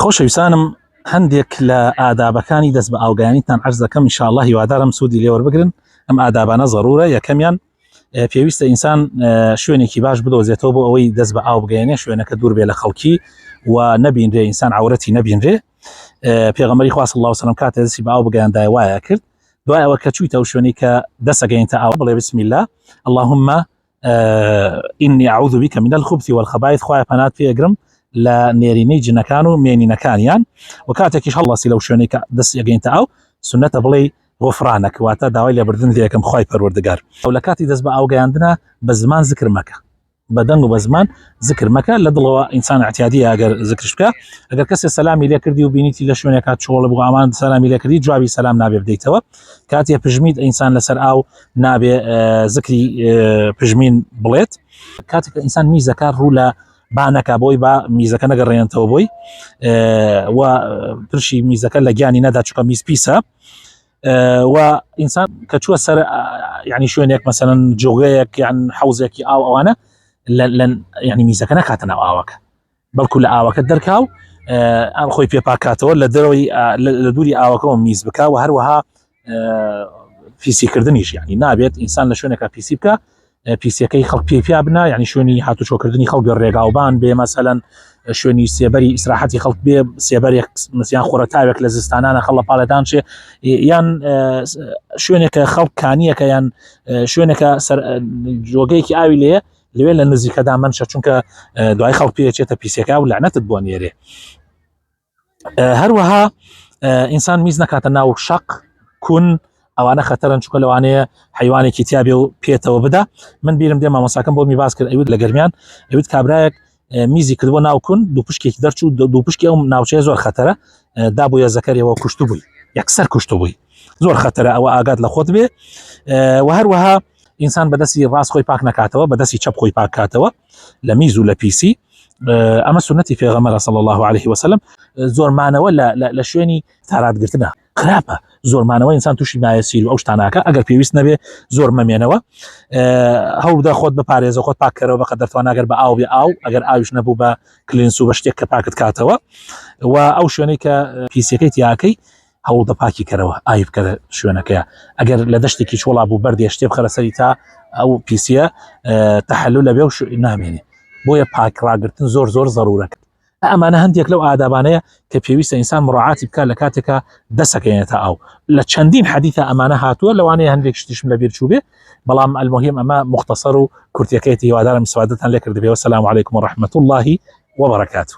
خۆشەویستانم هەندێک لە ئادابەکانی دەست بە ئاوگەیانیتان عەرز دەکەم ان شاء الله هیوادارم سوودی لێوەربگرن ئەم ئادابانە زەرورە یەکەمیان پێویستە ئینسان شوێنێکی باش بدۆزێتەوە بۆ ئەوەی دەست بە ئاو بگەێنێ شوێنەکە دوور بێ لە خەڵکی و نەبینرێ ئینسان عورەتی نەبینرێ پێغەمبەری خوا صلی الله علیه و سلم کاتێ دەستی بە ئاو بگەیاندای وایە کرد دوای ئەوە کە چوویتە ئەو شوێنەی کە دەسەگەینتە ئاو بڵێ بسم الله اللهم إني أعوذ بك من الخبث والخبائث خوایە پەنات پێ ئەگرم لە نێرینەی جنەکان و مێنینەکانیان و کاتێکیش هەڵڵاسی لەو شوێنەی کە دەست ئەگەینتە ئاو سنەتە بڵێ غفرانك واتە داوای لێبردن لێکەم خوای پەروەردگار ئەو لە کاتی دەست بە ئاوگەیاندنە بە زمان زکر مەکە بە دەنگ و بە زمان زکر مەکە لە دڵەوە ئینسان اعتیادی ئەگەر زکرش بکە ئەگەر کەسێ سەلامی لێ کردی و بینیتی لە شوێنێکا چۆڵ بوو ئامان سەلامی لێ کردی جوابی سەلام نابێ بدەیتەوە کاتێ پژمیت ئینسان لەسەر ئاو نابێ زکری پژمین بڵێت کاتێک ئینسان میزەکە ڕوو لە با نەکا بۆی با میزەکە نەگەڕێنێتەوە بۆی و پرشی میزەکە لە گیانی نەدا چکە میز پیسە و ئینسان کە چووە سەر ینی شوێنێک مەسەن جۆگەیەک یان حوزێکی ئاو ئەوانە لە ینی میزەکە نەکاتە ناو ئاوەکە بەڵکو لە ئاوەکە دەرکا و ئەم خۆی پێ پاکاتەوە لە دەرەوەی لە دووری ئاوەکەەوە میز بکە و هەروەها پیسیکردنیش ینی نابێت ئینسان لە شوێنێکە پیسی بکە پیسیەکەی خەڵک پێی پیا بنا یعنی شوێنی هاتوچۆکردنی خەڵک ڕێگاوبان بێ مەسەلەن شوێنی سێبەری ئیسراحەتی خەڵک بێ سێبەرێک مسیان خۆرەتاوێک لە زستانانە خەڵ لە پاڵێدان چێ یان شوێنێکە خەڵک کانیەکە یان شوێنێکە سەر جۆگەیەکی ئاوی لێ لەوێ لە نزیکەدا منشە چونکە دوای خەڵک پێچێتە پیسەکە و لەعنەتت بۆ نێرێ هەروەها ئینسان میز نەکاتە ناو شەق کون ئەوانە خەتەرن چونکە لەوانەیە حیوانێکی تیاابێ و پێتەوە بدا من بیرم دێ مامۆساکەم بۆ می باس کرد ئەوت لە گەرمیان ئەوت کابراایەک میزی کردبوو ناو کون دوو پشکێکی دەرچوو دوو پشکی ئەو ناوچەیە زۆر خەتەرە دابووە زەکەرەوە کوشت بووی یەکسەر کوشت بووی زۆر خەتەرە ئەوە ئاگات لە خۆت بێ و هەروەها ئینسان بەدەستی ڕاست خۆی پاک نەکاتەوە بەدەستی چەپ خۆی پاکاتەوە لە میز و لە پیسی ئەمە سنەتی پێغەمبەرە صلی الله علیه وسلم زۆرمانەوە لە شوێنی تاراتگرتنە خراپە زۆرمانەوە ئینسان تووشی مایەسیر و ئەو شتاناکە ئەگەر پێویست نەبێ زۆر مەمێنەوە هەوڵدا خۆت بپارێزە خۆت پاککەرەوە بە قەدەر تواناگەر بە ئاو بێ ئاو ئەگەر ئاویش نەبوو بە کلینس و بە شتێک کە پاکت کاتەوە و ئەو شوێنەی کە پیسیەکەی تیاکەی هەوڵدە پاکی کەرەوە ئاوی بکەرە شوێنەکەیە ئەگەر لە دەشتێکی چۆڵا بوو بەردێ شتێ بخەرە سەری تا ئەو پیسیە تەحلو لەبێ و نامێنێ بۆیە پاک ڕاگرتن زۆر زۆر زەرورەکە ئەمانە هەندێک لەو ئادابانەیە کە پێویستە ئینسان مڕعاتی بکات لە کاتێکا دەسەکەێنێتە ئاو لە چەندین حەدیثە ئەمانە هاتووە لەوانەیە هەندێک شتیشم لەبیر چوو بێ بەڵام المهم ئەمە مختصر و کورتەکەیتی هیوادارم سوادتان لێ کردبێ والسلام علیکم ورحمة الله وبرکاته.